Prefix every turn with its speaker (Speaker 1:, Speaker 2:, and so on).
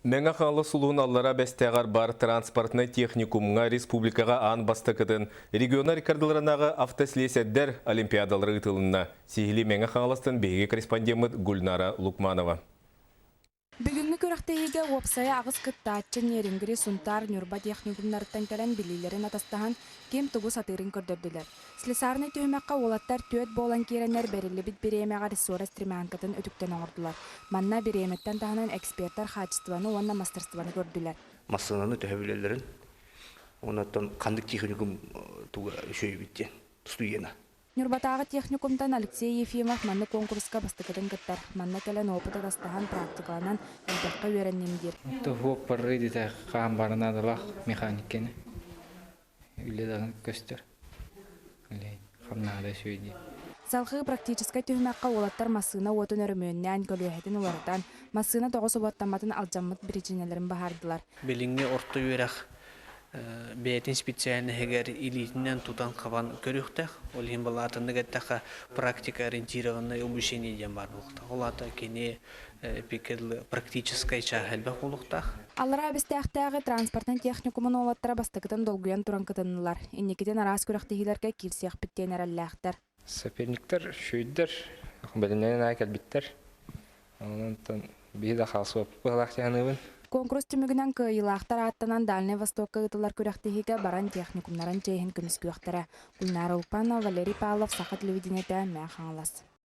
Speaker 1: Мэҥэ Хаҥалас улууһун Аллараа Бэстээҕэр баар транспортнай техникумҥа республикаҕа аан бастакытын регионнар иккардыларынааҕы автослесарьдар олимпиадалара ыытылынна. Сиһилии Мэҥэ Хаҥаластан биһиги корреспондеммыт Гульнара Лукманова.
Speaker 2: Бүгүҥҥү күрэхтэһиигэ уопсайа аҕыс кыттааччы Нерюнгри, Сунтаар, Ньурба техникумнарыттан кэлэн билиилэрин атастаһан, ким тугу сатыырын көрдөрдүлэр. Слесарнай түһүмэххэ уолаттар түөрт буолан киирэннэр бэриллибит бириэмэҕэ рессора стремянкатын үтүктэн оҥордулар. Манна бириэмэттэн таһынан экспертэр хаачыстыбаны уонна мастерствоны көрдүлэр.
Speaker 3: Массыынаны төһө билэллэрин, онон ханнык техникум туга үчүгэйбит диэн студена.
Speaker 2: Ньурбатааҕы техникумтан Алексей Ефимов маннык куонкуруска бастакытын кыттар. Манна кэлэн опыт атастаһан, практикаланан, элбэххэ үөрэнним диир.
Speaker 4: Туһуок барыы диэтэ хаан барынаадалаах механикканы үлэ даҕаны көстөр. Хамнаһа да үчүгэй дии.
Speaker 2: Салгыы практическай түһүмэххэ уолаттар массыына уотун өрөмүөннээн, көлүөһэтин уларытан, массыына тоҕо собуоттамматын алдьаммыт биричиинэлэрин быһаардылар.
Speaker 5: Билиҥҥи орто үөрэх бэйэтин специальноһыгар илиитинэн тутан-хабан көрүөхтээх. Ол иһин балаатыннык эттэххэ, практика ориентированное обучение диэн баар буолуохтаах. Ол аата кини практическай чааһа элбэх буолуохтаах.
Speaker 2: Аллараа Бэстээхтээҕи транспортнай техникумун уолаттара бастакытын долгуйан туран кытыннылар. Инникитин араас күрэхтэһиилэргэ киирсиэхпит диэн эрэллээхтэр.
Speaker 4: Соперниктар үчүгэйдэр, бэлэмнэнэн аайы кэлбиттэр. Онон биһи да хаалсыбаппыт быһалаах дии саныыбын.
Speaker 2: Куонкурус түмүгүнэн кыайыылаахтар ааттанан Дальнай Востокка ыытыллар күрэхтэһиигэ баран техникумнарын чиэһин көмүскүөхтэрэ. Гульнара Улпанова, Валерий Павлов, Саха телевидениетэ, Мэҥэ Хаҥалас.